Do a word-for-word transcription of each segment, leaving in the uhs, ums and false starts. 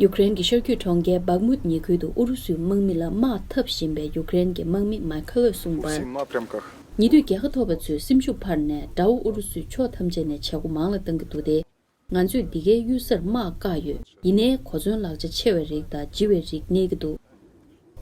ཡུ་ཀེ་རེན་གྱི་ཤར་རྒྱུད་གྲོང་ཁྱེར་བག་མུད་ཉེ་ཁུལ་དུ་ཨུ་རུ་སུའི་དམག་མི་ལ་དམག་འཐབ་བཞིན་པའི་ཡུ་ཀེ་རེན་གྱི་དམག་མི་མཱི་ཁེ་ལོས་གསུངས་པར། ཉེ་དུས་རྒྱལ་ཁ་ཐོབ་པ་ཚོས་སེམས་ཤུགས་འཕར་ནས་དགྲ་བོ་ཨུ་རུ་སུའི་ཕྱོགས་ཐམས་ཅད་ནས་བྱེད་སྒོ་མང་ལ་བཏང་གི་འདུག་སྟེ། ང་ཚོས་འདི་གའི་གཡུལ་སར་དམག་བཀག་ཡོད། ཡིན་ནའི་གོ་མཚོན་ལག་ཆ་ཆེ་བའི་རིགས་དང་ལྗི་བའི་རིགས་གནས་ཀྱི་འདུག་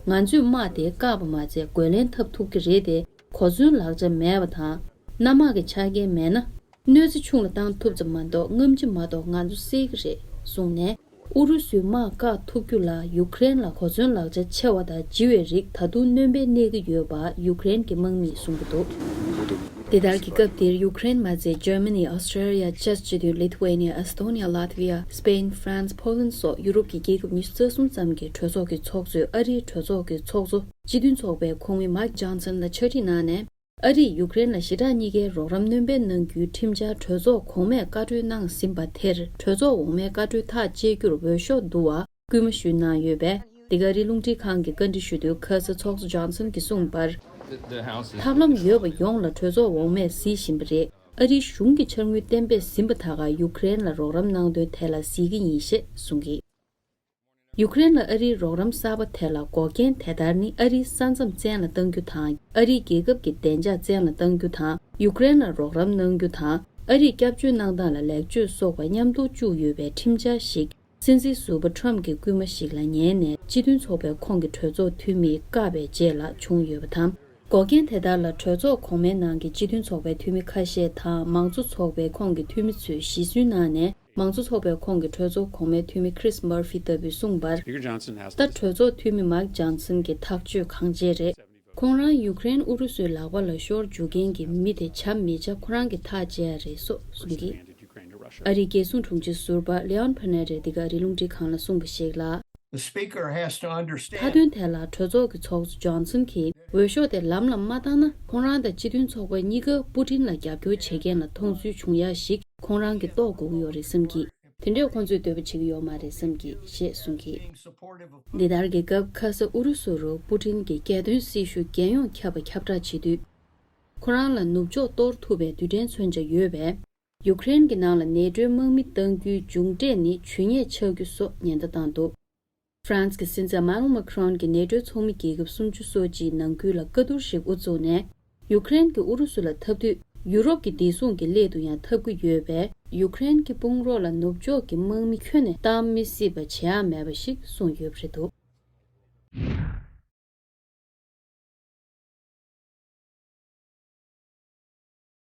ང་ཚོས་དམག་དེ་བཀག་པ་མ་ཚད་རྒོལ་ལན་འཐབ་ཐུབ་ཀྱི་རེད་དེ། གོ་མཚོན་ལག་ཆ་མེད་པ་དང་། གནམ་དམག་གི་ཆ་རྐྱེན་མེད་ན། གནོད་འཚེ་ཆུང་ལ་བཏང་ཐུབ་ཙམ་མ་གཏོགས་རྔམ་བརྗིད་མ་གཏོགས་ང་ཚོ་སེལ་གྱི་རེད་གསུངས་ནས། ཨུ་རུ་སུའི་དམག་བཀག་ཐུབ་རྒྱུ་ལ་ཡུ་ཀེ་རེན་ལ་གོ་མཚོན་ལག་ཆ་ཆེ་བ་དང་ལྗི་བའི་རིགས་ད་དུང་སྣོན་པ་གནས་ཀྱི་ཡོད་པ་ཡུ་ཀེ་རེན་གྱི་དམག་མིས་གསུང་གི་འདུག་འདི་ལྟར་གྱི་སྐབས་འདིར་ཡུ་ཀེ་རེན་མ་ཚད་ཇར་མ་ནི། ཨོ་སི་ཀྲི་ལི་ཡ། ཅེཀ་སྤྱི་མཐུན། ལི་ཐུ་ཝེ་ནི་ཡ། ཨེ་སི་ཐོ་ནི་ཡ། ལཱ་ཐི་ཝི་ཡ། སི་པེན། ཧྥ་རན་སི། ཕོ་ལན་སོགས་ཡུ་རོབ་ཀྱི་རྒྱལ་ཁབ་ཉི་ཤུ་རྩ་གསུམ་ཙམ་གྱི་གྲོས་ཚོགས་ཀྱི་ཚོགས་གཙོས་ཨ་རིའི་གྲོས་ཚོགས་ཀྱི་ཚོགས་གཙོ་སྤྱི་མཐུན་ཚོགས་པའི་ཁོངས་མི་མཱིག་ཇོན་སན་ལ་ཕྱག་བྲིས་གནང་ནས། ཨ་རིས་ཡུ་ཀེ་རེན་ལ་ཞི་དྲག་གཉིས་ཀའི་རོགས་རམ་སྣོན་སྤེལ་གནང་རྒྱུའི་ཁྲིམས་འཆར་གྲོས་ཚོགས་གོང་མས་བཀའ་འཁྲོལ་གནང་ཟིན་པ་དེར། གྲོས་ཚོགས་འོག་མའི་བཀའ་འཁྲོལ་ཐག་བཅད་རྒྱུར་འོས་ཤོག་བསྡུ་བར་སྐུལ་མ་ཞུས་གནང་ཡོད་པས། འདི་ག་རི་རླུང་འཕྲིན་ཁང་གིས་བཀའ་འདྲི་ཞུ་དུས། ཁ་ས་ཚོགས་གཙོ་ཇོན་སན་གྱིས་གསུངས་པར། ཐབས་ལམ་ཡོད་པ་ཡོངས་ལ་གྲོས་ཚོགས་འོག་མས་གཟིགས་བཞིན་པ་རེད། ཨ་རིའི་གཞུང་གི་འཆར་དངུལ་གཏན་འབེབས་ཟིན་པ་དག་ག་ཡུ་ཀེ་རེན་ལ་རོགས་རམ་གནང་དོན་དེ་ལ་གཟིགས་ཀྱི་ཡིན་ཞེས་གསུངས་ཀྱིས། ཡུ་ཀེ་རེན་ལ་ཨ་རིའི་རོགས་རམ་གསར་པ་དེ་ལ་འགོག་རྐྱེན་དེ་ལྟར་ནི་ཨ་རིའི་ས་མཚམས་བཙན་ལ་གཏང་རྒྱུ་དང་། ཨ་རིའི་རྒྱལ་ཁབ་ཀྱི་བདེ་འཇགས་བཙན་ལ་གཏང་རྒྱུ་དང་། ཡུ་ཀེ་རེན་ལ་རོགས་རམ་གནང་རྒྱུ་དང་། ཨ་རིས་སྐྱབས་བཅོལ་གནང་སྟངས་ལ་ལེགས་བཅོས་སོགས་པ་མཉམ་དུ་བཅུག་ཡོད་པའི་ཁྲིམས་འཆར་ཞིག་སྲིད་འཛིན་ཟུར་པ་ཁྲོམ་གྱིས་སྐུལ་མ་ཞིག་ལ་ཉན་ནས། སྤྱི་མཐུན་ཚོགས་པའི་ཁོངས་ཀྱི་གྲོས་ཚོགས་འཐུས་མིས་བཀག་པའི་རྗེས་ལ་བྱུང་ཡོད་པ་དང་། འགོག་རྐྱེན་དེ་དག་ལ་གྲོས་ཚོགས་གོང་མའི་ནང་གི་སྤྱི་མཐུན་ཚོགས་པའི་འཐུས་མི་ཁ་ཤས་དང་། མང་གཙོ་ཚོགས་པའི་ཁོངས་ཀྱི་འཐུས་མི་ཚོས་གཞི་བསུན་གནང་ནས། མང་གཙོ་ཚོགས་པའི་ཁོངས་ཀྱི་གྲོས་ཚོགས་གོང་མའི་འཐུས་མི་Chris Murphy ལྟ་བུས་གསུངས་པར། ད་གྲོས་ཚོགས་འཐུས་མི་མཱིག་ཇོན་སན་གྱི་ཐག་གཅོད་གང་བྱས་རེད། ཁོང་རང་ཡུ་ཀེ་རེན་ཨུ་རུ་སུའི་ལག་པ་ལ་ཤོར་འཇུག་མཁན་གྱི་མི་དེ་བྱ་མི་བྱ་ཁོ་རང་གིས་ཐག་བཅད་ཡ་རེད་སོགས་གསུངས་ཀྱིས། ཨ་རིའི་རྒྱལ་སྲུང་དྲུང་ཆེ་ཟུར་པ་Leon Panetta འདི་ག་རི་རླུང་འཕྲིན་ཁང་ལ་གསུངས་པ་ཞིག་ལ། The speaker has to understand. མཐའ་དོན་དེ་ལ་གྲོས་ཚོགས་ཀྱི་ཚོགས་གཙོ་ཇོན་སན་གྱིས་འོས་ཤོག་དེ་ལམ་ལ་མ་བཏང་ན། ཁོང་རང་དང་སྤྱི་མཐུན་ཚོགས་པ་གཉིས་ཀ་པུ་ཏིན་ལ་རྒྱབ་སྐྱོར་བྱེད་མཁན་ལ་མཐོང་ཚུལ་བྱུང་ཡ་ཞིག་ཁོང་རང་གིས་རྟོགས་དགོས་ཀྱི་ཡོད་རེད་བསམ་གྱིས། དེ་འདྲས་ཁོང་ཚོས་འདོད་པ་བྱེད་ཀྱི་ཡོད་མ་རེད་བསམ་གྱིས་ཞེས་གསུངས་གིས། འདི་ལྟར་གྱི་སྐབས་ཁ་ས་ཨུ་རུ་སུ་རུ་པུ་ཏིན་གྱི་རྒྱལ་དོན་སྲི་ཞུ་རྒྱལ་ཡོངས་ཁྱབ་པ་ཁྱབ་བསྒྲགས་བྱེད་དུས། ཁོ་རང་ལ་ནུབ་ཕྱོགས་གཏོར་ཐུབ་པའི་རྡུལ་ཕྲན་མཚོན་ཆ་ཡོད་པས། ཡུ་ཀེ་རེན་གྱི་ནང་ལ་ནེ་ཏྲོའི་དམག་མི་གཏང་རྒྱུའི་མཇུག་འབྲས་ནི་ཇུས་ཉེས་ཆགས་རྒྱུ་སོགས་ཉེན་བརྡ་བཏང་འདུག་ཧྥ་རན་སི་གི་སྲིད་འཛིན་Emmanuel Macron གྱིས་ནེ་ཏྲོའི་ཚོགས་མི་རྒྱལ་ཁབ་སུམ་ཅུ་སོ་གཅིག་ནང་ཁུལ་ལ་བཀའ་བསྡུར་ཞིག་དབུ་བཙུགས་ནས། ཡུ་ཀེ་རེན་གྱིས་ཨུ་རུ་སུ་ལ་འཐབ་དུས། ཡུ་རོབ་ཀྱི་བདེ་སྲུང་གི་སླད་དུ་ཡང་འཐབ་ཀྱི་ཡོད་པས། ཡུ་ཀེ་རེན་གྱི་དཔུང་རོགས་ལ་ནུབ་ཕྱོགས་ཀྱི་དམག་མི་ཁྱོན་ནས་གཏང་མི་སྲིད་པ་བྱེད་ཡག་མེད་པ་ཞིག་གསུངས་ཡོད་པ་རེད་འདུག